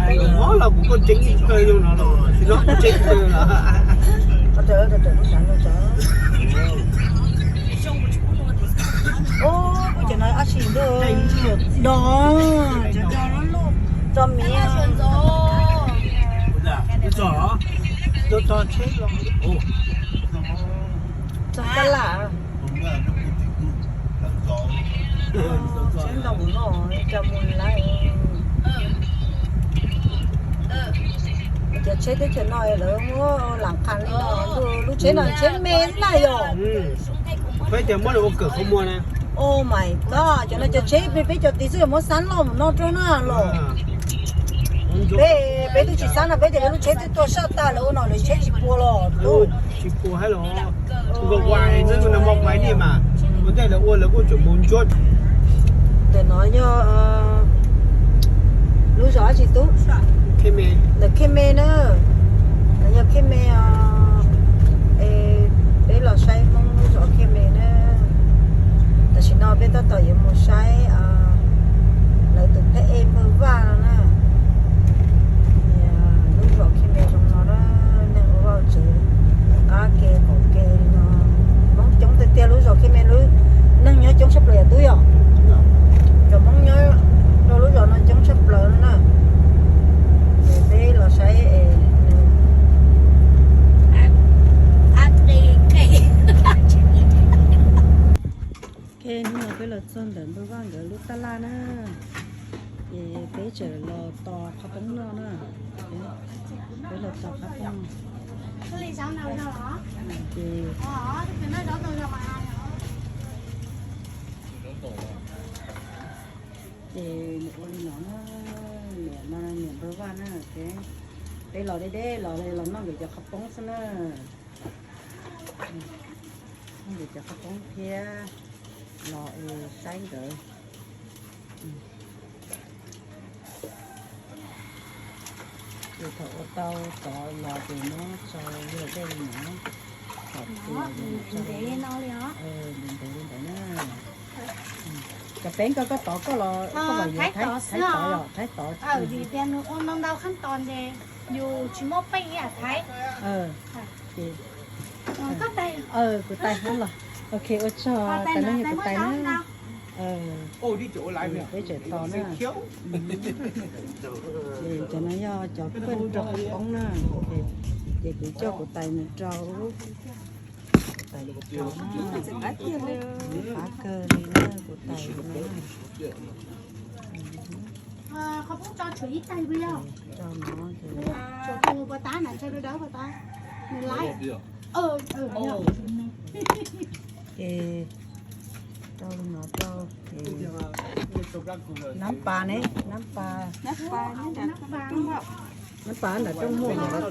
Mob los kuv kuj ceeb ib tug no los tsis no kuv ceeb tug los. Ub, cov no ab tsi ntuj, do, cov do lub lub tso miv. Tso tsheb los. Tso kab lam. Tsheb ntoo no cov mus lawm. Cov tsheb teb chaws no lawv muab lam qha li no, lub tsheb no tsheb me na yom. Peb cov muab lawv ua kawm qhov muag na. Oh my god, cov no cov tsheb peb cov tiv xwb muab xab loj mus noj rau na los. Peb, peb twb tsis xab no peb tias lub tsheb twb tuaj saj tag lawv ua no lawv tsheb tsis puas los. Tsis puas hab los. Ua kuv na mog pais niaj mas ua tej lawv ua lawv kuj tseem mus ntsuab. Ntawm no yog lub zos dab tsi tub? Ntawm Khej Me na. Ntawm yog Khej Me os. Es peb los saib Hmoob lub zos Khej Me na. Tam sim no peb tab tom yuav mus saib lawv tus phab ej npawg Vaj no na. Lub zos Khej Me zoo no na, neeg ua vaj tsev qab ke qaum ke li no. Hmoob coob tiag tiag lub zos Khej Me, lub neeg nyob coob tshaj plaws yom tub yom. Cov Hmoob nyob rau lub zos no coob tshaj plaws no na. Ces peb los saib es. Ok, hnub no peb los txog ntawm npawg Vaj nkawd lub tab laj na. Ces peb tseem los tos qhov poob noj na. Peb los tos qhov poob. Ces, ces nws ua li no na, niam no niam npawg Vaj na. Peb los deb deb los los noj nkawd cov qhov poob xwb na. Noj nkawd cov qhov poob thiab los es saib nkawd. Ces thaum ua tau tod los ces muab tso yog dej li no, thaum tias ntev li ntawd na. Cov peb koj, koj tod koj los koj los yuav thaib tod los thaib tod. Ntau ntau khab tos ces yus tsis muaj peej ib yam thaib. Ces kuv tais hab los. Ok, ua tsaug tais no yog kuv tais na. Peb tseem tos na. Ces cov no yog cov koj rau qhov poob na. Ces kuv coj kuv tais mus rau. Tais mus rau na. Qab kawg li na kuv tais na. Rau no ces, ces rau no rau ces nab pas ne, nab pas, nab pas nram rooj muaj.